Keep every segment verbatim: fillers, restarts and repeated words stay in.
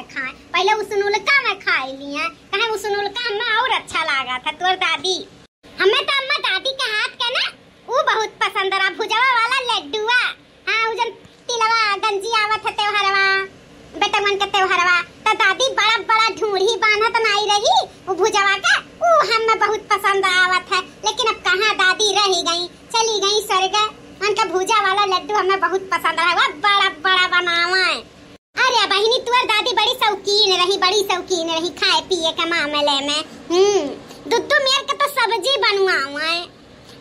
खाए, पहिले उसनुलका में खाई लिया, कहे उसनुलका हमें और अच्छा लागा था तोर दादी। हमें तो अम्मा दादी के हाथ के ना ऊ बहुत पसंद रहा, भुजवा वाला लड्डुआ। हाँ, उ जन तिलवा गंजी आवत है त्योहरवा, बेटवन के त्योहरवा, त दादी बड़ा बड़ा ढूंढी बांधत नाई रही, उ भुजवा के, उ हमें बहुत पसंद आवत है। लेकिन अब कहाँ दादी रही गई, चली गई स्वर्ग। उनका भुजा वाला लड्डू हमें बहुत पसंद रहा, बड़ा बड़ा बनावा है। अरे बहिनी, तोर दादी बड़ी शौकीन रही, बड़ी शौकीन रही खाए पिए के मामले में। हम्म, दुद्दू मेर के तो सब्जी बनवावे,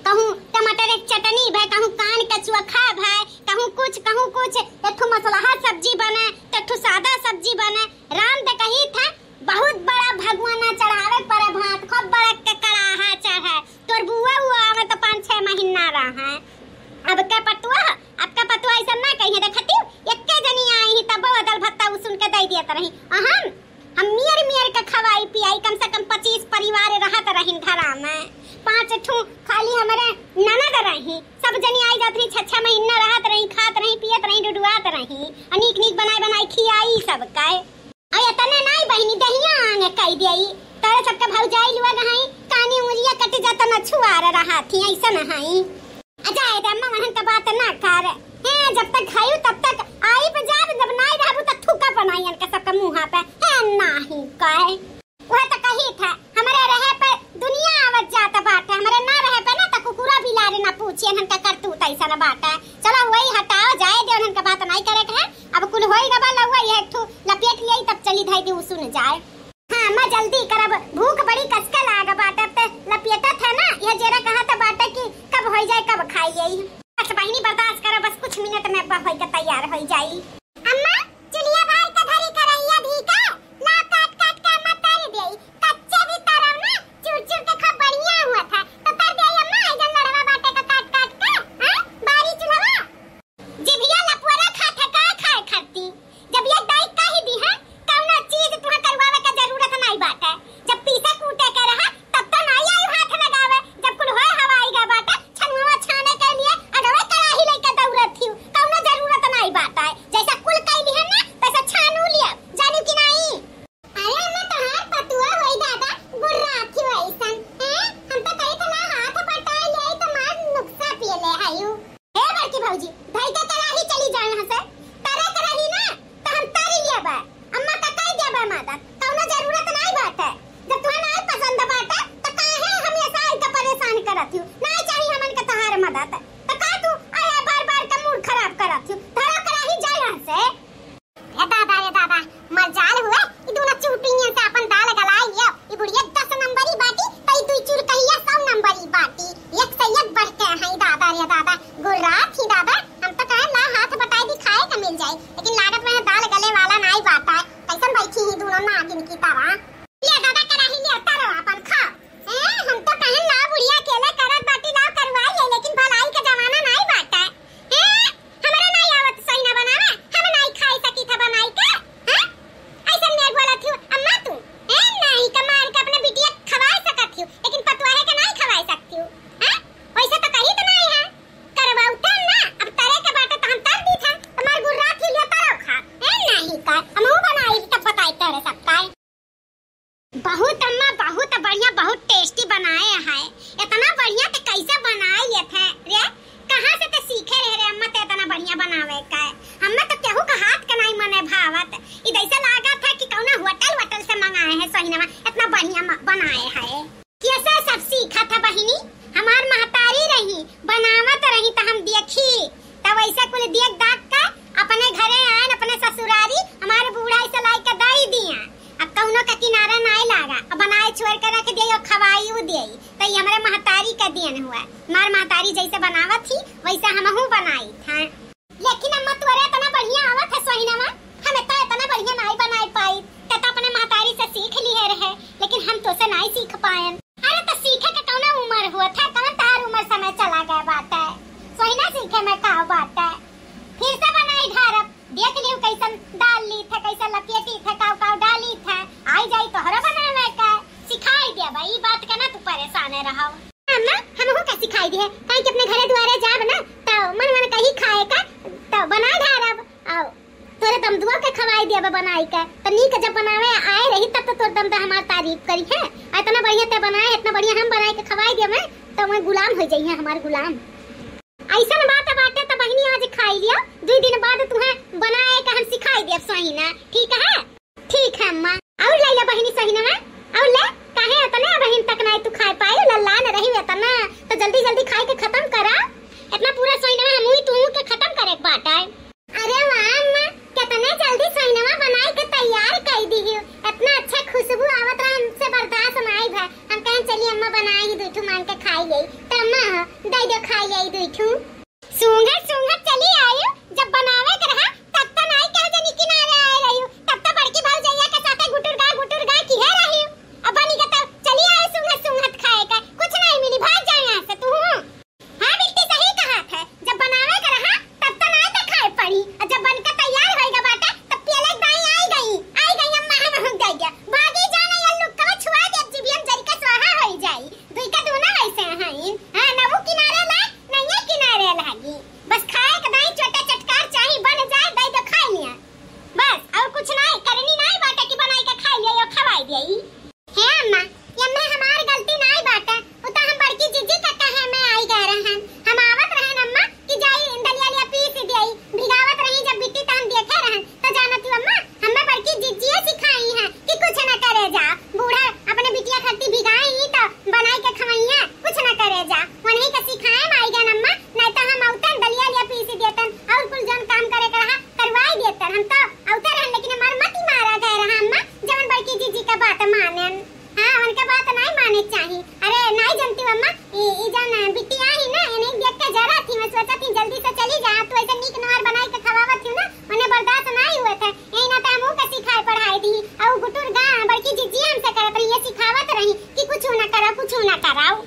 कहूँ टमाटर के चटनी भय, कहूँ कान के चोखा भय, कहूँ कुछ, कहूँ कुछ। एक ठो मसलहा सब्जी बने, तो एक ठो सादा सब्जी बने। राम दे कही था, बहुत बड़ा भगवाना चढ़ावे पर भात, खूब बड़ा के कड़ाहा चढ़े। तोर बुआ हुआ आवे तो पाँच छह महीना रहा। अब का पतुआ, अब का पतुआ ऐसा ना कहिए, देखती हूँ, एक्के जनी आई ही, तब वो दल भत्ता उ सुन के दे दिया तरही। अहम, हम मियर मियर के खवाई पियाई, कम से कम पच्चीस परिवार रहत रहिन घरा में। पाँच ठू खाली हमरे ननद रही, सब जनी आई जात रही, छह छह महीना रहत रही, खात रही, पियत रही, डुडुआत रही, और नीक नीक बनाई बनाई खियाई सबके। अरे इतने नाई बहिनी, दहिया आंगे कई दियाई। तोरे सबके भौजाई लोग हई, कानी उंगलिया कट जात न छुआर रहा थी, ऐसा न हई। आ जाए दे अम्मा, वहन का बात ना कर। हैं, जब तक खायू तब तक आई पे जाब, जब नाई रहबू त थूका बनाई इनका सबके मुंहा पे। हैं, नाही कहे। वह तो कही था, हमरे रहे पे दुनिया आवत जात बाटे, हमरे ना रहे पे ना त कुकुरा बिलारी ना पूछिए, इनका करतूत ऐसा न बाटे। चलो वही हटाओ, जाए दे, उनका बात नाई करे के है। अब कुल होई गबा लउआ, यह एक ठो लपेट लियाई, तब चली धाई दी, उ सुन जाए। हाँ, अम्मा जल्दी करब, भूख बड़ी कसके लाग बाटे, अब ते लपेटत है ना, यह जेरा कहत बाटे कि कब होई जाए, कब खाई जाई। बस बहिनी बर्दाश्त करो, बस कुछ मिनट में अब्बा होई के तैयार होई जाई। अम्मा, चुलिया भाई के धरी करैया भी का, ला काट काट के अम्मा तर देई, कच्चे भी तरम ना, चूर चूर के खूब बढ़िया हुआ था, तो तर देई अम्मा, आई जन लड़वा बाटे का काट काट के, हाँ, बारी चुलवा। जिभिया लपुअरा खात है का खाए खाती? जब ये दाई कही दी है, कौनो चीज तुहा करवावे के जरूरत नाई बाटे। जब पीसे कूटे के रहा, तब तो नाई आई हाथ लगावे। जब कुल होए हवाई गा बाटे, छनुआ छाने के लिए अगवे कड़ाही लेके दौड़त थी, कौनो जरूरत नाई बाटे। जैसा कुल कई दी है ना, तैसा छानू लिया, जानी कि नाई? अरे अम्मा, तोहार पतुआ होई दादा, गुर्रात ही वैसन। हैं? हम तो कही था ना हाथ बटाई ले आई तो मार नुक्सा पिए ले आयु। ए बड़की भौजी, धई के कराही चली जाए यहाँ से। तरत रही ना, तो हम तारी लेबे। अम्मा का कह देबे मदद, कौनो जरूरत नाई बाटे। जब तुहा नाई पसंद बाटे, तो काहे हमेशा आई के परेशान करत हूँ? नाई चाहिए हमन के तोहार मदद। तो का तू आया बार बार का मूड खराब करत हूँ? धरो कराही जाए यहाँ से। ए दादा, ए दादा, मजाल हुए, ई दूनो चुरकहिया से अपन दाल गलाई लियो। ई बुढ़िया दस नंबरी बाटी, त ई दुई चुरकहिया सौ नंबरी बाटी। एक से एक बढ़ के हैं दादा रे दादा, गुर्रात ही दादा। हम तो कहे ला हाथ बटाई दी खाए के मिल जाई, लेकिन लागत में दाल गले वाला नाई बाटा। कैसन बैठी ही दूनो नागिन की तरह। ले दादा कराही ले उतारो अपन खा। ए, हम तो कहे ला बुढ़िया अकेले करत बाटी, ला करवाई ले, लेकिन भलाई के जमाना नाई बाटा। ए, हमरा नाई आवत सोहिना बनावे, हम नाई खाई सकी था बनाई के, हैं? ऐसन मेर बोलत हूँ, अम्मा तू, हैं? नाई का मार के अपने बिटिया खवाए सकत हूँ, लेकिन पतवाहे के नाई खवाए सकती हूँ, हैं? वैसे तो कही तो नाई है, करवाऊ था ना, अब तरे के बाटे तो हम तर दी था, तुम्हार गुर्रा थी लिया तरव खा, हैं? नाई का, हम हूँ बनाई तब बताई तरे सब का। बहुत अम्मा, बहुत बढ़िया, बहुत tasty बनाए है। इतना बढ़िया ते कैसे बनाए ये थे रे? कहाँ से ते सीखे रहे रे अम्मा ते इतना बढ़िया बनावे का? हमें तो केहू का हाथ का नाई मने भावत। ई जैसे लागत है कि कौनो होटल वोटल से मंगाए है सोहिनवा, इतना बढ़िया म-, बनाए है। कैसे सब सीखा था बहिनी? हमार महतारी रही, बनावत रही त हम देखी। तब ऐसे कुल देख दाख के अपने घरे आयन, अपने ससुरारी, हमारे बूढ़ा ऐसे लाई के दई दिया। अब कौनो का किनारा नाई लागा, अब बनाए छोड़ के रख दिया, खवाई उ दिया। तो ये हमारे महतारी का देन हुआ, हमार महतारी जैसे बनावत थी वैसे हमहू बनाई था। लेकिन अम्मा तोरे इतना बढ़िया आवत है सोहिनवा, हम इतना, इतना बढ़िया नाई बनाए पाई, ते तो अपने महतारी से सीख लिए रहे, लेकिन हम तो से नाई सीख पायन। अरे तो सीखे के कौनो उम्र हुआ था, कौन तार उम्र समय चला गया बाटे, सोहिना सीखे में का बाटे। फिर से बनाई ढारब, देख लियो कैसन डाल ली थे, कैसन लपेटी थे, काव काव डाली थे, आई जाई तोहरा बनावे का, सिखाई देबा, ई बात के ना तू परेशान रहो। अम्मा, हमहू का सिखाई दिहे, काहे कि अपने घरे दुआरे जाब ना, तो मन मन कही खाए का, तो बना ढारब, आओ, तोरे दमदुआ के खवाई देब। तो बनाई के, तो नीक जब बनावे आए रही तब तो तोर दम पे हमार तारीफ करी है। इतना बढ़िया ते बनाए, इतना बढ़िया हम बनाई के खवाई दिया मैं, तो मैं गुलाम हो जाई है हमार गुलाम। ऐसन बात बाटे तो बहिनी आज खाई लिया, दुई दिन बाद तुहे बनाए के हम सिखाई देब सहीना, ठीक है? ठीक है अम्मा। और ले ले बहिनी सहीनवा, और ले, काहे इतने बहिन तक नहीं तू खाए पाई, लल्लान रही इतना, तो जल्दी जल्दी खाए के खत्म करा। इतना पूरा सहीनवा हम ही तू के खत्म करे के बाटे। अरे वाह अम्मा, कितने जल्दी सहीनवा बनाई के तैयार कर दी हो। इतना अच्छा खुशबू आवत रहा, हमसे बर्दाश्त नहीं भा। हम कहें चलिए अम्मा बनाई ही दुई ठू मांग के खाई गई। तो अम्मा हो, दे दो खाई गई दुई ठू। सूंघत सूंघत चली आयु, जब बनावे के रहा तब तो नाई कह जनी किनारे आए रही, तब तो बड़की भौजैया के साथे गुटुर गा गुटुर गा किहे रही। अब बनी के तो चली आए सूंघत सूंघत खाए का, कुछ नहीं मिली, भाग जाए यहाँ से तू। हाँ बिट्टी सही कहा थे, जब बनावे के रहा तब तो नाई तो खाए पड़ी, और जब बन के तैयार होएगा बाटे तब पियले दाई आई गई, आई गई अम्मा हम हो गई, भागी जाने ये लोग कब छुआ दे जीवियम जरी के स्वाहा होई जाई। दुई का दूना वैसे हईन। हाँ, ना वो किनारे लाग, ना ये किनारे लागी। बस खाए के दाई चोटा चटकार चाही, बन जाए, दई दो खाई लिया। बस, और कुछ नाई, करनी नाई बाटे कि बनाई के खाई लिया या खवाई दिया। हे अम्मा, ये अम्मा हमार गलती नाई बाटे, वो तो हम बड़की जीजी का कहे में आई गए रहन। हम आवत रहन अम्मा कि जाई दलिया लिया पीस दियाई, भिगावत रही जब बिट्टी तो हम देखे रहन। तो जानत हो अम्मा, हमें बड़की जिज्जिया सिखाई है कि कुछ न करे जा। बूढ़ा अपने बिटिया खातिर भिगाई ही तो बनाई के खवैया, कुछ न करे जा। वही के सिखाए में आई गन अम्मा, नहीं तो हम औतन दलिया लिया पीस देतन और कुल जौन काम करे के रहा करवाई देतन। हम तो औते रहन, लेकिन हमार मती मारा गए रहा अम्मा, जवन बड़की जिज्जी का बात मानन। हाँ, उनके बात नहीं माने चाही। अरे, नहीं जानती हो अम्मा, ई, ई जौन बिटिया ही ना, इन्हें देख के जरा थी, मैं सोचा थी जल्दी से चली जा। तू ऐसे नीक नहर बनाई के खवावत थी ना, उन्हें बर्दाश्त नहीं हुए थे। यही ना तो हमहू के सिखाए पढ़ाई दी। और गुटुर गा, बड़की जिज्जी हमसे करत रही, ये सिखावत रही कि कुछ ना करा, कुछ ना कराओ।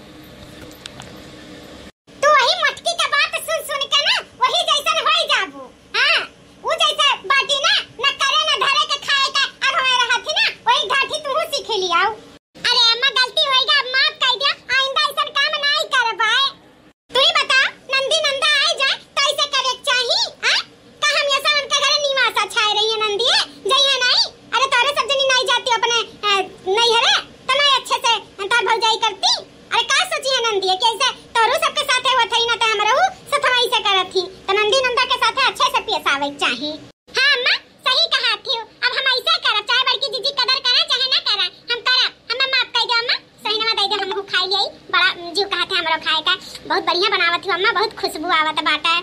तू वही मटकी के बात सुन सुन के ना, वही जैसन होई जाबू। हाँ, उ जैसे बाटी ना, न करे न धरे के खाए के अरहोए रहत ही ना, वही ढाठी तुहू सीख लियाऊ। अरे अम्मा, गलती होइगा, अब माफ कर दिया, आइंदा ऐसन काम नाई करबाए। तू ही बता, नंदी नंदा आए जाए तो ऐसे करे के चाही, हाँ? का हम ऐसा उनके घरे निवास छाए रही है नंदी, जइए नाई? अरे तोरे सब जनी नाई जाती अपने, अ, नैहरे, तो नाई अच्छे से तार भौजाई करती। अरे का सोची है नंदी, कि ऐसे तोरू सबके साथे हुआ था ही ना, तो हमरहू सथवा ऐसे करत ही, तो नंदी नंदा के साथे अच्छे से पेश आवे के चाही। हाँ अम्मा, सही कहा थी। अब हम ऐसे करब, चाहे बड़की जीजी कदर करा चाहे ना करा, हम करब। हमें माफ कर दो अम्मा, सहीनवा दे दे, हमहू खाई लियाई। बड़ा जीव कहा थे हमरो खाए का। बहुत बढ़िया बनावत हो अम्मा, बहुत खुशबू आवत बाटे।